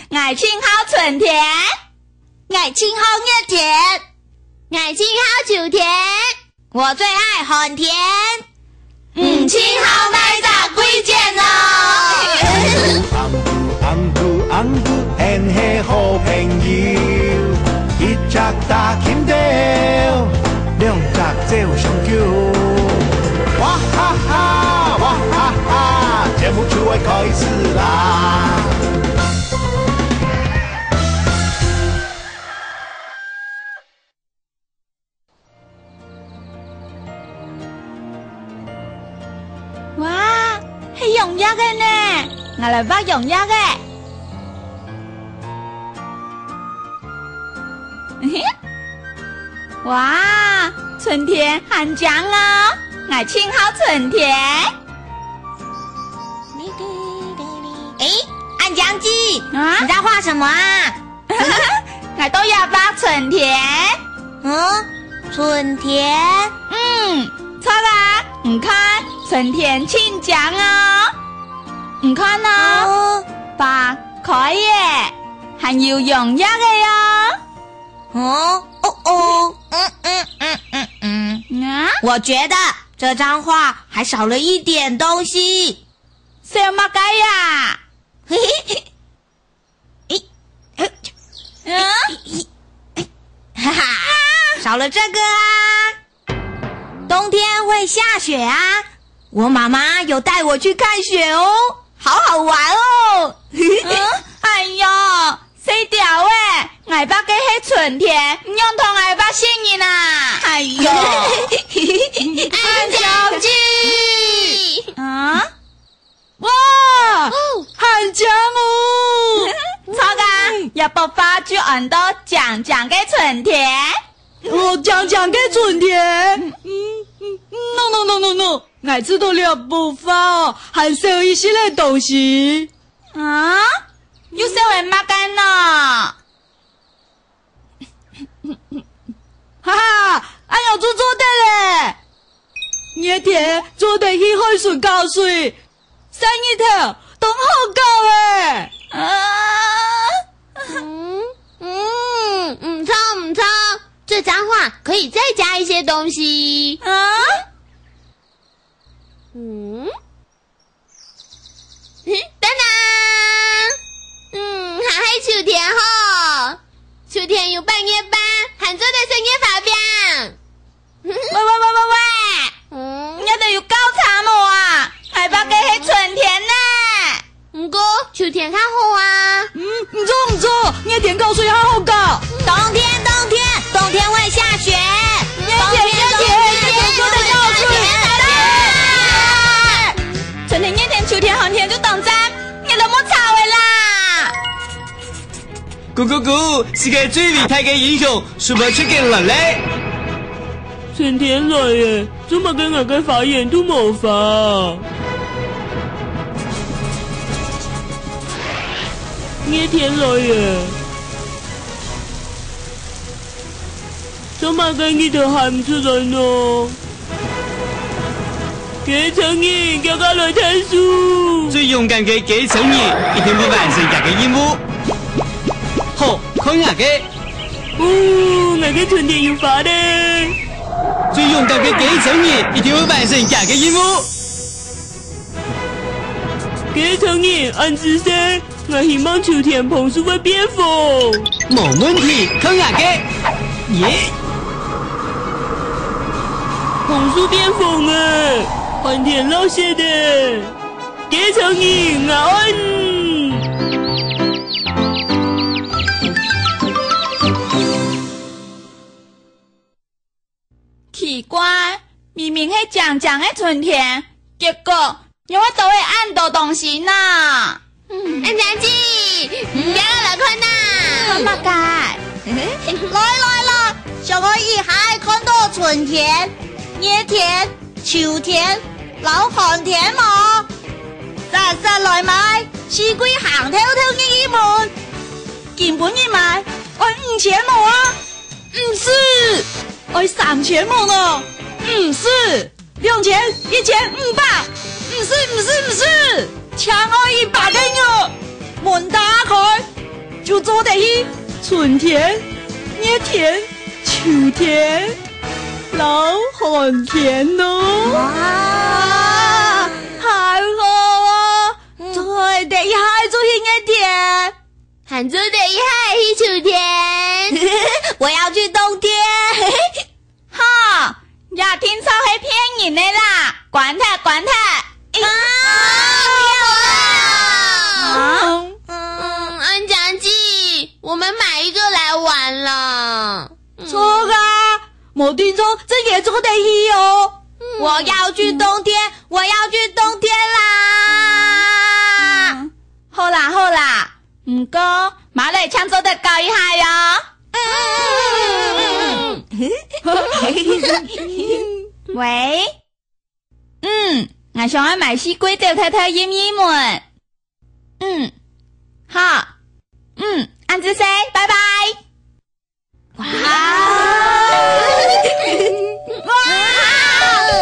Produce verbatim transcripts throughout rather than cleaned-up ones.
𠊎盡好春天。𠊎盡好熱天。𠊎盡好秋天。我最愛寒天。你盡好哪隻季節呢？紅布，紅布，紅布，𫣆係好朋友。一隻大金豆，兩隻走相救。哇哈哈，哇哈哈，節目就愛開始啦！ 哇，係揚蝶仔呢！𠊎來畫揚蝶仔。哇，春天還靚哦！𠊎盡好春天。誒，恁靚姊，啊？你在畫什麼啊？ 𠊎在這畫春天。嗯，春天？嗯，著啊，你看，春天盡靚哦。你看哦，哦。花開咧，還有揚蝶仔哦。哦，哦，哦，嗯，嗯，嗯，嗯，嗯。啊？我覺得這張畫還少了一點東西。少麼个呀？嘿嘿嘿。 咦，呃，嗯？哈哈，少了這個啊。冬天會下雪啊，我媽媽有帶我去看雪哦，好好玩哦。嗯，哎喲，細鳥仔，𠊎畫个係春天，你仰同𠊎畫雪人啊？哎喲，恁靚姊。啊？ 哇，哦。還靚哦！著啊，這幅畫就安到靚靚个春天。哦，靚靚个春天。嗯，嗯，no，no，no，no，no，𠊎知道這幅畫哦，還少一息个東西。啊？又少了麼个呢？ 哈哈，恁樣就做得咧！熱天做得去海脣搞水，曬日頭當好搞咧！啊！嗯，嗯，毋錯，毋錯，這張畫可以再加一些東西。啊？嗯？ 噔噔！嗯，還係秋天好。秋天有八月半，還做得食月花餅。喂，喂，喂，喂，喂！嗯？你兜有搞差無啊？𠊎畫个係春天呢。毋過，秋天較好啊。嗯，毋著，毋著，熱天搞水較好搞。冬天，冬天，冬天會下雪。熱天，熱天，熱天做得搞水。 春天、熱天、秋天、寒天就當讚，你都莫吵了啦！咕咕咕，世界最偉大个英雄，Super Chicken來咧！春天來咧，做麼个𠊎个花園都無花？熱天來咧， 做麼个日頭還毋出來呢？基層人，遽遽來𢯭手！最勇敢个基層人，一定會完成佢个任務。好，看𠊎个！哦，𠊎个春天有花咧！最勇敢个基層人，一定會完成佢个任務。基層人，恁仔細！ 𠊎希望秋天楓樹會變紅。無問題，看𠊎个！耶！楓樹變紅咧，寒天落雪咧，基層人𠊎愛你！ 奇怪，明明係靚靚个春天，結果仰會多了恁多東西呢？嗯，恁靚姊，你也來看啊！看麼个？來來來，想愛一下看到春天、熱天、秋天、摎寒天無？煞煞來買四季行透透日記本。今晡日買，愛五千無啊？ 毋使，愛三千無呢？毋使，兩千、一千、五百，毋使，毋使，毋使，淨愛一百个銀。門打開，到底係春天、熱天、秋天摎寒天咯。哇，好好哦！嗯。最等一下就係熱天，還最等一下係秋天。我要去冬天。哈，這定著係騙人个啦！關忒，關忒！啊，不要啦！啊？嗯，恁樣子，我們買一個來玩啦。著啊，無定著，正經做得去哦。嗯。我要去冬天，我要去冬天啦！嗯。好啦，好啦，毋過，馬來請做得教一下喲。嗯。喂？嗯，𠊎想愛買四季豆摎摎音音們。嗯，好。嗯，恁仔細，拜拜。哇！哇！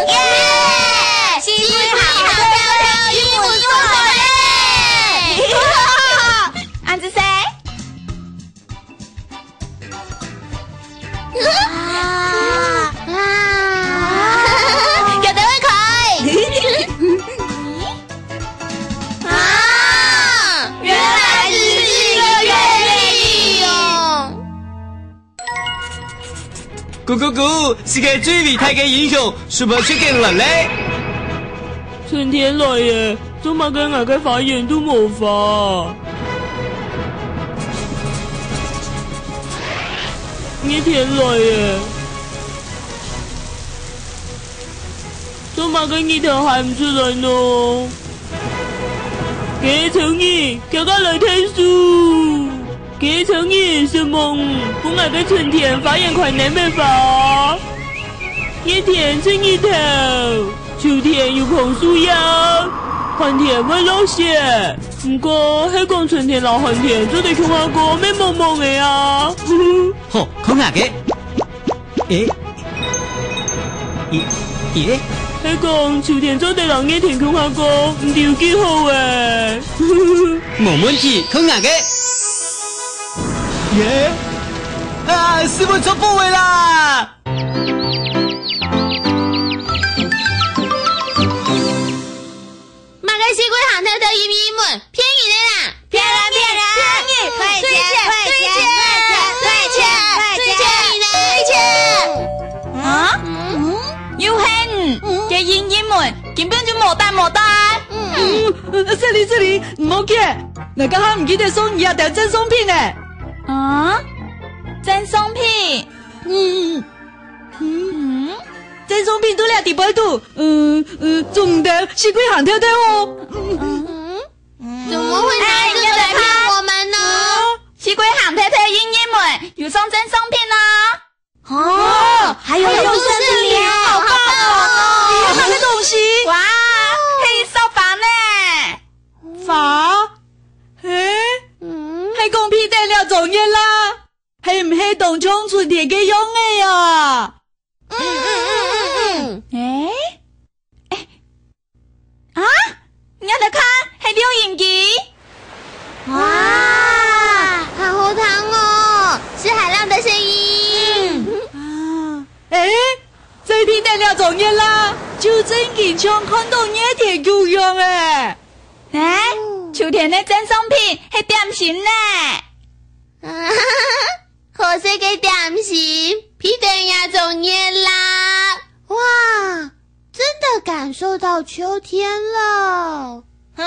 耶！四季豆摎摎音音們送到咧！恁仔細。 啊，啊，有的會開。啊，原來只是一個月而已哦。咕咕咕，世界最偉大个英雄，Super Chicken來咧！ 春天來了，做麼个𠊎个花園都無花？熱天來了，做麼个日頭還毋出來呢？該秋日，遽遽來𢯭手！ 該秋日失望，分𠊎个春天花園開淰个花。熱天出日頭，秋天有膨樹葉，寒天會落雪。毋過，係講春天摎寒天做得共下過，乜茫茫个啊！吼，看𠊎个！ 欸？咦，咦？係講秋天做得摎熱天共下過，毋知有幾好欸？無問題，看𠊎个！耶！啊，係毋係錯過个啦？ 麼个四季行透透音音們，騙人个啦！騙人，騙人！騙人！退錢，退錢，退錢，退錢，退錢！啊？嗯？又係你，該音音們，根本就無膽無膽！嗯，呃，雪梨，雪梨，毋好去，𠊎剛剛毋記得送你這兜贈送品呢。啊？贈送品？嗯，嗯，嗯？ 贈送品都囥在背肚，嗯，嗯，總毋得四季行透透哦。嗯，怎麼會拿這個來騙我們呢？哎，你們看。四季行透透音音們，有送贈送品哦。哦，還有送贈品哦，好棒哦。有麼个東西？哇，係一束花呢。花？嘿？嗯。係講屁蛋了作孽啦？係毋係當像春天个樣仔啊？ 嗯，嗯，嗯，嗯，嗯。欸？欸？啊？你兜看，係錄音機。哇，好好聽哦，是海浪的聲音。嗯。啊，欸，這片電腦作業啦，就正經像看到熱天共樣欸。欸，秋天个贈送品係點心呢。 好食个點心，皮蛋也做熱啦。哇，真的感受到秋天了。啊，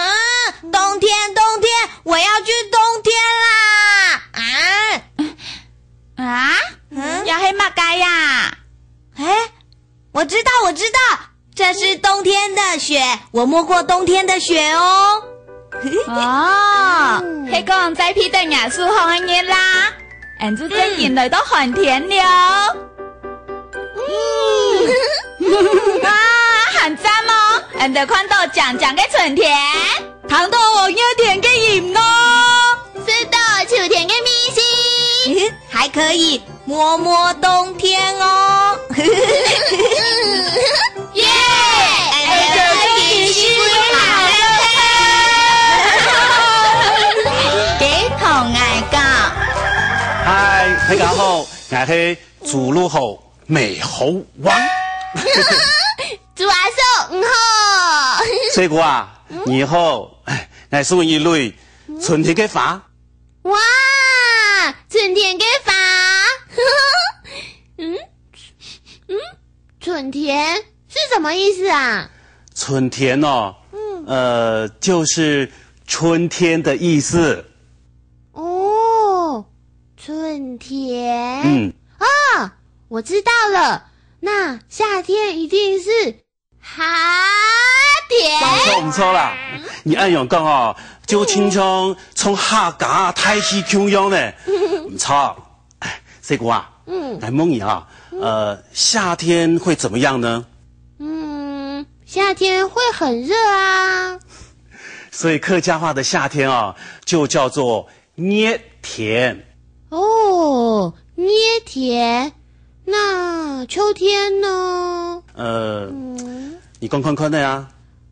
冬天，冬天，我要去冬天啦！啊，啊？嗯？這係麼个呀？欸，我知道，我知道， 這是冬天的雪，我摸過冬天的雪哦。哦，係講在皮蛋牙樹項个熱啦，恁就正經來到寒天了。嗯。啊，還讚哦！恁就看到靚靚个春天，聽到熱天个音樂，食到秋天个味緒。還可以 摸摸冬天哦。耶！𠊎兜正經四季行透透。該同𠊎講，大家好，𠊎係豬肉好美猴王。豬阿叔，你好。水果啊，你好，𠊎送你一蕊春天个花。哇，春天个花。嗯，嗯，春天是什麼意思啊？春天哦，嗯。呃，就是春天的意思。哦，春天。嗯。啊，我知道了，那夏天一定是夏天。毋錯，毋錯啦。你恁樣講哦，就親像從客家大戲共樣呢。毋錯。哎，水果啊，嗯。𠊎問你啊，呃，夏天會怎麼樣呢？嗯，夏天會很熱啊。所以客家話的夏天啊，就叫做熱天。哦，熱天。那秋天呢？呃，嗯。你講看看呢啊。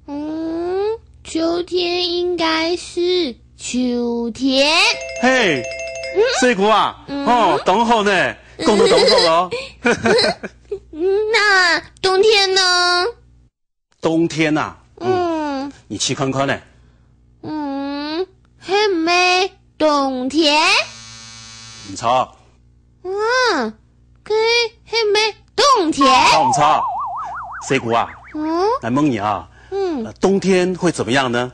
嗯，秋天應該是秋天。嘿，嗯。水果啊，嗯。哦，當好呢，講到當好哦。嗯，那冬天呢？ 冬天啊，嗯，嗯。你試看看呢。嗯，係毋係冬天？毋錯。嗯，該係毋係冬天？錯，毋錯。水果啊，嗯？𠊎問你啊，嗯。呃，冬天會怎麼樣呢？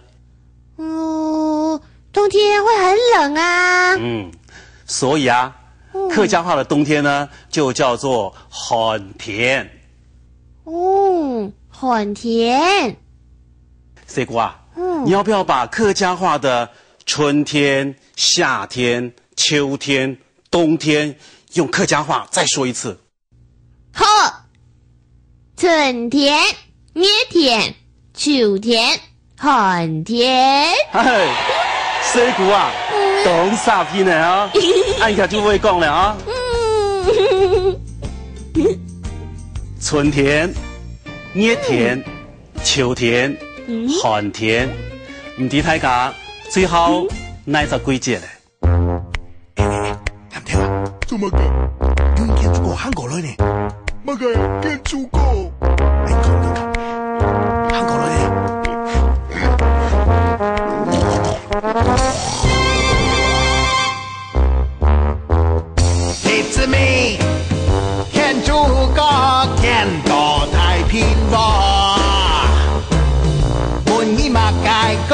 哦，冬天會很冷啊。嗯，所以啊，嗯。客家話的冬天呢，就叫做寒天。 哦，寒天。水果啊，嗯。你要不要把客家話的春天、夏天、秋天、冬天用客家話再說一次？好，春天、熱天、秋天、 寒天。嘿，水果啊，嗯。當煞氣呢啊，恁樣就會講了啊。嗯。春天、熱天、秋天、嗯。寒天，毋知大家最好哪隻季節咧？ 欸，欸，欸，藍天啊，做麼个？有人建築哥行過來呢。麼个建築哥？欸，你看，你看，行過來呢。It's me，建築哥，建到大蘋果。問你麼个哥？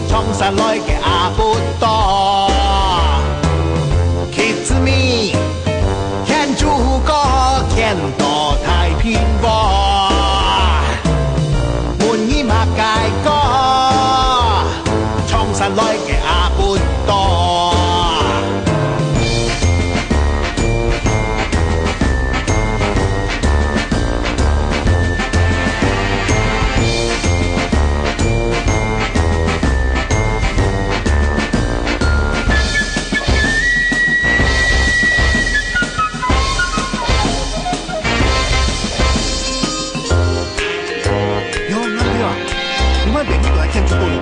從山來个阿不多。Kids me，牽住哥，牽到大蘋果。問你麼个哥？從山來个阿不多。 喲，藍天啊，你莫別人都來牽住哥呢。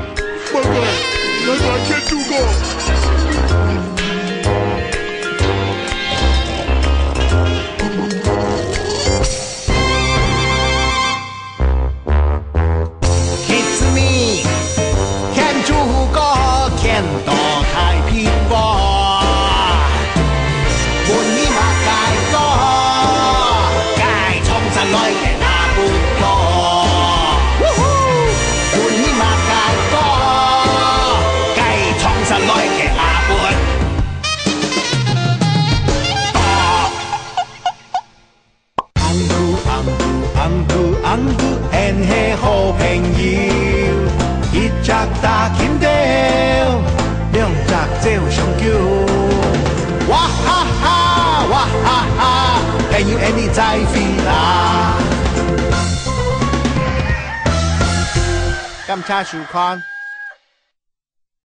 Kids me，牽住哥，牽到大蘋果。問你麼个哥？該從山來个阿不多。問你麼个哥？該從山來个阿不多。 紅牛，紅牛，紅牛，紅牛，𫣆係好朋友。一隻打金條，兩隻走相救。哇哈哈，哇哈哈，朋友，𫣆俚再會啦。感謝收看。